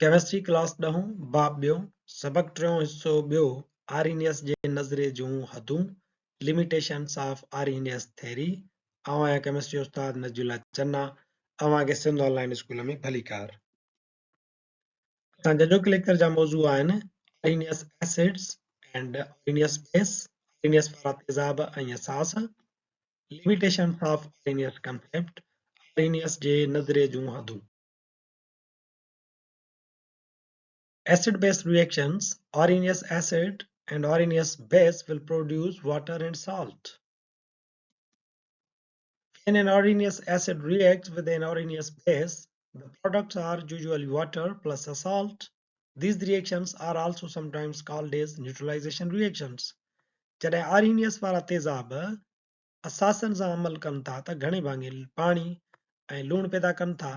Chemistry class ڏهون، باب ٻيون، سبق ٽيون حصو ٻيو آرينيس جي نظريي جون حدون، Limitations of Arrhenius Theory، آئون آهيان ڪيمسٽري استاد نجي الله چنا، اوهان کي سنڌ آن لائين اسڪول ۾ ڀليڪار. اسان جا اڄوڪي ليڪچر جا موضوع آهن Arrhenius acids and Arrhenius base, Arrhenius وارا تيزاب ۽ اساس، Limitations of Arrhenius Concept، Arrhenius جي نظريي جون حدون. Acid base reactions, Arrhenius acid and Arrhenius base will produce water and salt. When an Arrhenius acid reacts with an Arrhenius base, the products are usually water plus a salt. These reactions are also sometimes called as neutralization reactions. جڏهن آرينيس وارا تيزاب اثاثن سان عمل ڪن ٿا ته گهڻي ڀاڱي پاڻي ۽ لوڻ پيدا ڪن ٿا.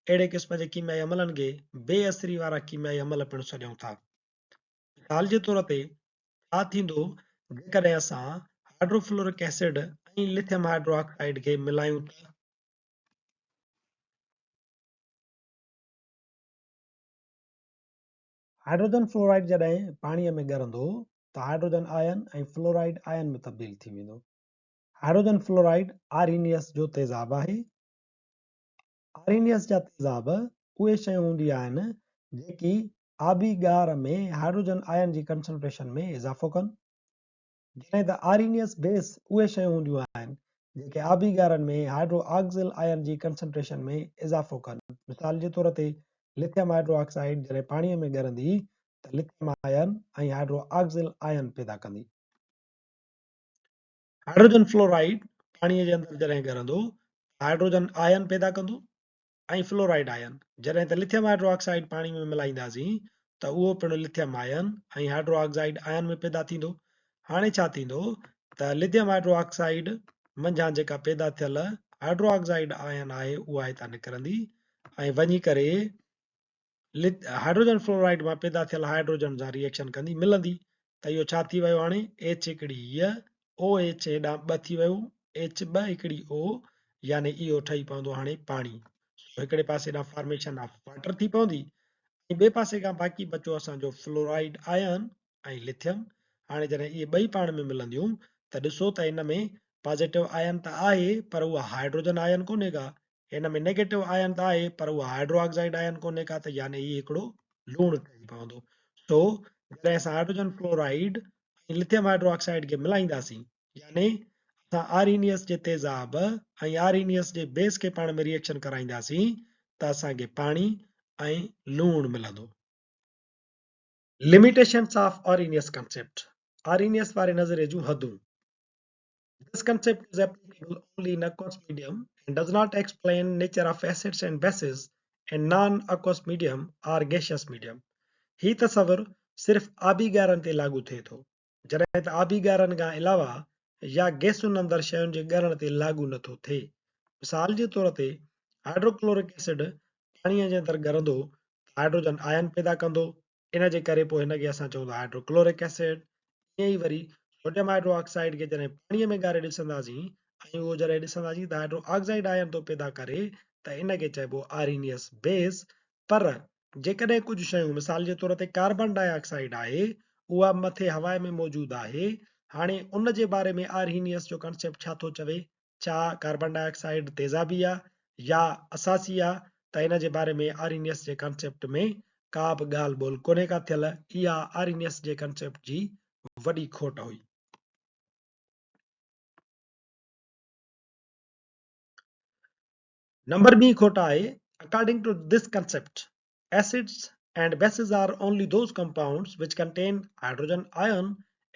اهڙي قسم جي ڪيميائي عملن کي بي اثري وارا ڪيميائي عمل پڻ سڏيون ٿا. مثال جي طور تي ڇا ٿيندو جيڪڏهن اسان هائڊروفلورڪ ايسڊ ۽ لٿيم هائڊرو آڪسائيڊ کي ملايون ته؟ هائڊروجن فلورائيڊ جڏهن پاڻيء ۾ ڳرندو ته هائڊروجن آئن ۽ فلورائيڊ آئن ۾ تبديل ٿي ويندو. هائڊروجن فلورائيڊ آرينيس جو تيزاب آهي. آرينيس جا تيزاب اهي شيون هونديون آهن جيڪي آبي ڳار ۾ هائڊروجن آئن جي ڪنسنٽريشن ۾ اضافو ڪن. جڏهن ته آرينيس بيس اهي شيون هونديون آهن جيڪي آبي ڳارن ۾ هائيڊرو آڪزل آئن جي ڪنسنٽريشن ۾ اضافو ڪن. مثال جي طور تي لٿيم هائيڊرو آڪسائيڊ جڏهن پاڻي ۾ ڳرندي ته لٿيم آئن ۽ هائيڊرو آڪزل آئن پيدا ڪندي. هائيڊروجن فلورائيڊ پاڻي جي اندر جڏهن ڳرندو ته هائيڊروجن آئن پيدا ڪندو. ۽ فلورائيڊ آئن، جڏهن ته لٿيم هائيڊرو آڪسائيڊ پاڻي ۾ ملائينداسين ته اهو پڻ لٿيم آئن ۽ هائيڊرو آڪسائيڊ آئن ۾ پيدا ٿيندو. هاڻي ڇا ٿيندو ته لٿيم هائيڊرو آڪسائيڊ منجهان جيڪا پيدا ٿيل هائيڊرو آڪسائيڊ آئن آهي اها هتان نڪرندي ۽ وڃي ڪري هائيڊروجن فلورائيڊ مان پيدا ٿيل هائيڊروجن سان ريئيڪشن ڪندي ملندي ته اهو ڇا ٿي ويو هاڻي ايڇ هڪڙي هيء او ايڇ هيڏانهن ٻه ٿي ويو ايڇ ٻه هڪڙي او يعني اهو ٺهي پوندو هاڻي پاڻي سو هڪڙي پاسي ڏانهن فارميشن آف واٽر ٿي پوندي ۽ ٻئي پاسي کان باقي بچو اسان جو فلورائيڊ آئن ۽ لٿيم هاڻي جڏهن اهي ٻئي پاڻ ۾ ملنديون ته ڏسو ته ان ۾ پازيٽو آئن ته آهي پر اها هائيڊروجن آئن ڪونهي ڪا هن ۾ نيگيٽو آئن ته آهي پر اها هائيڊرو آڪسائيڊ آئن ڪونهي ڪا ته يعني هي هڪڙو لوڻ ٺهي پوندو. سو جڏهن اسان hydrogen fluoride ۽ lithium hydro oxide کي ملائينداسين يعني اسان آرينيس جي تيزاب ۽ آرينيس جي بيس کي پاڻ ۾ ريئيڪشن ڪرائينداسين ته اسان کي پاڻي ۽ لوڻ ملندو. Limitations of Arrhenius concept, Arrhenius واري نظريي جون حدون. This concept is applicable only in aqueous medium and does not explain nature of acids and bases in non-aqueous medium or gaseous medium. هي تصور صرف آبي ڳارن تي لاڳو ٿئي ٿو، جڏهن ته آبي ڳارن کان علاوه يا گئسن اندر شين جي ڳرڻ تي لاڳو نه ٿو ٿئي. مثال جي طور تي هائيڊروڪلورڪ ايسڊ پاڻيء جي اندر ڳرندو ته هائيڊروجن آئن پيدا ڪندو، ان جي ڪري پوء هن کي اسان چئون ٿا هائيڊروڪلورڪ ايسڊ. ائين ئي وري سوڊيم هائيڊرو آڪسائيڊ کي جڏهن پاڻيء ۾ ڳاري ڏسنداسين ۽ اهو جڏهن ڏسنداسين ته هائيڊرو آڪسائيڊ آئن ٿو پيدا ڪري ته ان کي چئبو آرينيس بيس. پر جيڪڏهن ڪجهه شيون مثال جي طور تي ڪاربان ڊاء آڪسائيڊ آهي اها مٿي هوا ۾ موجود آهي هاڻي ان جي باري ۾ آرهينيس جو ڪانسيپٽ ڇا ٿو چوي؟ ڇا ڪاربان ڊاء آڪسائيڊ تيزابي آ يا اساسي آ ته ان جي باري ۾ آرينيس جي ڪانسيپٽ ۾ ڪا به ڳالهه ٻولهه ڪونهي ڪا ٿيل، اها آرينيس جي ڪانسيپٽ جي وڏي کوٽ هئي. نمبر ٻي کوٽ آهي according to this concept acids and bases are only those compounds which contain hydrogen ion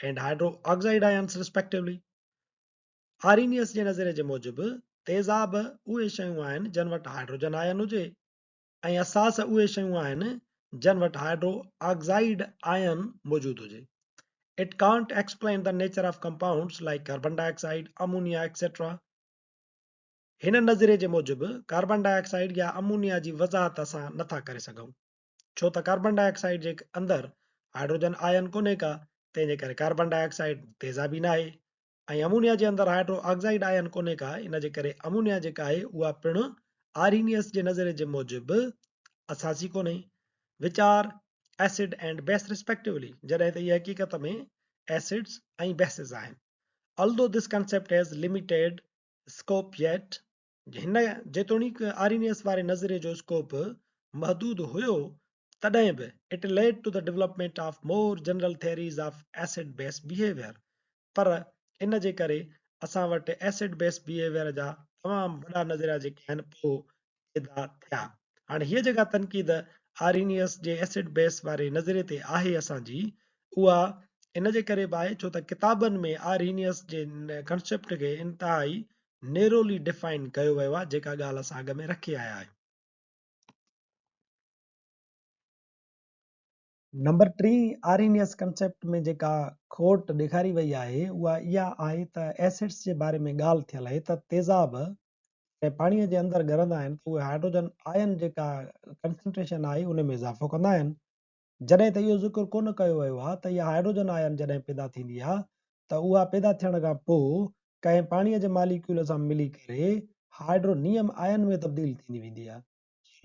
and hydroxide ions respectively. Arrhenius جي نظريي جي موجب تيزاب اهي شيون آهن جن وٽ هائيڊروجن آئن هجي ۽ اساس اهي شيون آهن جن وٽ هائيڊرو آڪسائيڊ آئن موجود هجي. It can't explain the nature of compounds like carbon dioxide, ammonia etcetera. هن نظريي جي موجب ڪاربن ڊاء آڪسائيڊ يا امونيا جي وضاحت اسان نٿا ڪري سگهون ڇو ته ڪاربن ڊاء آڪسائيڊ جي اندر هائيڊروجن آئن ڪونهي ڪا تنهن جي ڪري ڪاربن ڊاء آڪسائيڊ تيزابي ناهي ۽ امونيا جي اندر هائيڊرو آڪسائيڊ آئن ڪونهي ڪا، ان جي ڪري امونيا جيڪا آهي اها پڻ آرينيس جي نظريي جي موجب اساسي ڪونهي. which are acid and base respectively جڏهن ته اهي حقيقت ۾ acids ۽ bases آهن. Although this concept has limited scope yet هن جيتوڻيڪ آرينيس واري نظريي جو اسڪوپ محدود هيو تڏهن به it led to the development of more general theories of acid base behavior پر ان جي ڪري اسان وٽ ايسڊ بيس بيهيويئر جا تمام وڏا نظريا جيڪي آهن پوء پيدا ٿيا. هاڻي هيء جيڪا تنقيد آرينيس جي ايسڊ بيس واري نظريي تي آهي اسان جي اها ان جي ڪري به آهي ڇو ته ڪتابن ۾ آرينيس جي ڪنسيپٽ کي انتهائي نيرولي ڊفائن ڪيو ويو آهي جيڪا ڳالهه اسان اڳ ۾ رکي آيا آهيون. نمبر ٽين آرينيس ڪنسيپٽ ۾ جيڪا کوٽ ڏيکاري وئي آهي اها اها آهي ته ايسڊس جي باري ۾ ڳالهه ٿيل آهي ته تيزاب جڏهن پاڻي جي اندر ڳرندا آهن ته اهي هائيڊروجن آئن جيڪا ڪنسنٽريشن آهي ان ۾ اضافو ڪندا آهن جڏهن ته اهو ذڪر ڪونه ڪيو ويو آهي ته اها هائيڊروجن آئن جڏهن پيدا ٿيندي آهي ته اها پيدا ٿيڻ کان پوء ڪنهن پاڻي جي ماليڪيول سان ملي ڪري هائيڊرونيم آئن ۾ تبديل ٿيندي ويندي آهي.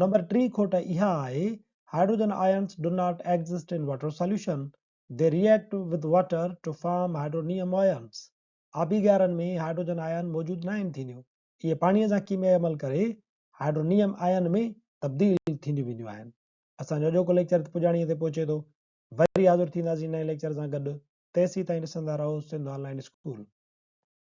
نمبر ٽين کوٽ اها آهي، hydrogen ions do not exist in water solution, they react with water to form hydronium ions. آبي غارن ۾ هائيڊروجن آئن موجود ناهن ٿينديون، اهي پاڻيء سان ڪيميائي عمل ڪري هائيڊرونيم آئن ۾ تبديل ٿينديون وينديون آهن. اسان جو اڄوڪو ليڪچر پڄاڻيء تي پهچي ٿو. وري حاضر ٿينداسين نئين ليڪچر سان گڏ. تيسين تائين ڏسندا رهو سنڌ آن لائين اسڪول.